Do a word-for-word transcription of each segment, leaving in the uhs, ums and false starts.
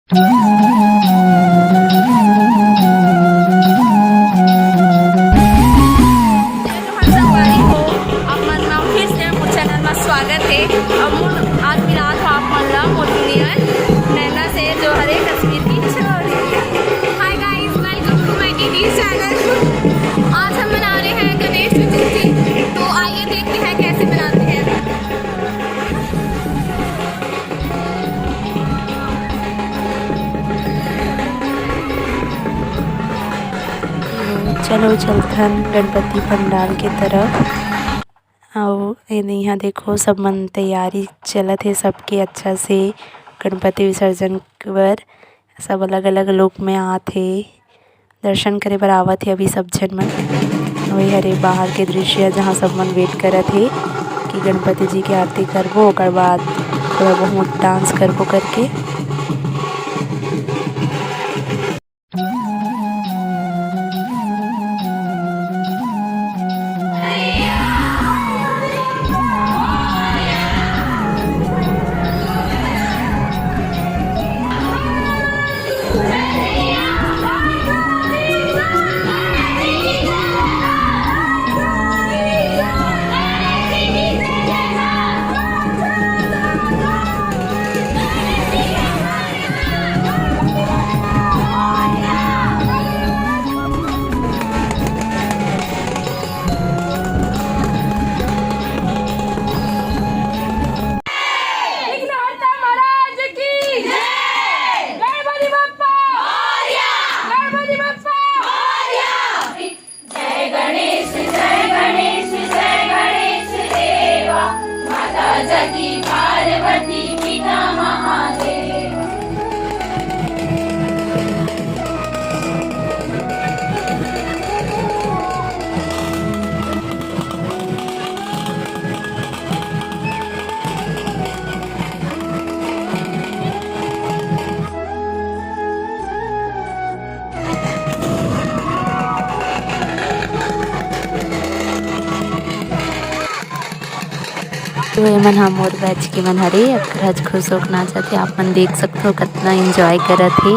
जय जोहार संगवारी हो, आप मन ला फिर से मोर चैनल में स्वागत है। अब मोर आज मिलात हो आप मन ला मोर दुनिया नैना से, जो हरे कश्मीर की छोरी। Hi guys, welcome to my D D's channel। आज हम मना रहे हैं गणेश चतुर्थी, तो आइए देखते हैं कैसे मनाते हैं। चलो चलथन गणपति पंडाल के तरफ। अउ एदे इहाँ देखो, सब मन तैयारी चलत हे सबके अच्छा से गणपति विसर्जन बर। सब अलग-अलग look में आत हे, दर्शन करे बर आवत हे अभी सब झन मन। अउ ये हरे बाहर के दृश्य, जहाँ सब मन wait करत हे कि गणपति जी के आरती करबो, ओकर बाद थोड़ा बहुत dance करबो करके। विघ्नहर्ता महाराज की जय। गणपति बप्पा मोरया। गणपति बप्पा मोरया। जय गणेश, जय गणेश, जय गणेश देवा। माता जगी पार्वती, पिता महादेव। तो ये मन ह मोर batch के मन हरे, अतका खुश होके नाचत हे। आप मन देख सकथो कतना enjoy करत हे।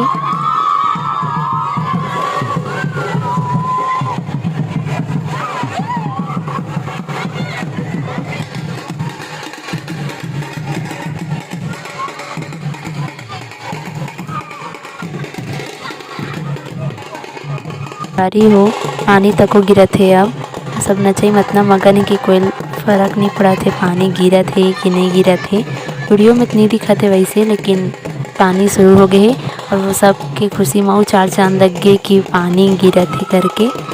अरे हो, पानी तको गिरत हे। अब सब नचई म अतना मगन हे कि कोई फरक नइ पड़त हे, पानी गिरत हे कि नइ गिरत हे। Video में तो नइ दिखत हे वैसे, लेकिन पानी शुरू हो गए हे और वो सब के खुशी में अउ चार चांद लग गए कि पानी गिरत हे करके।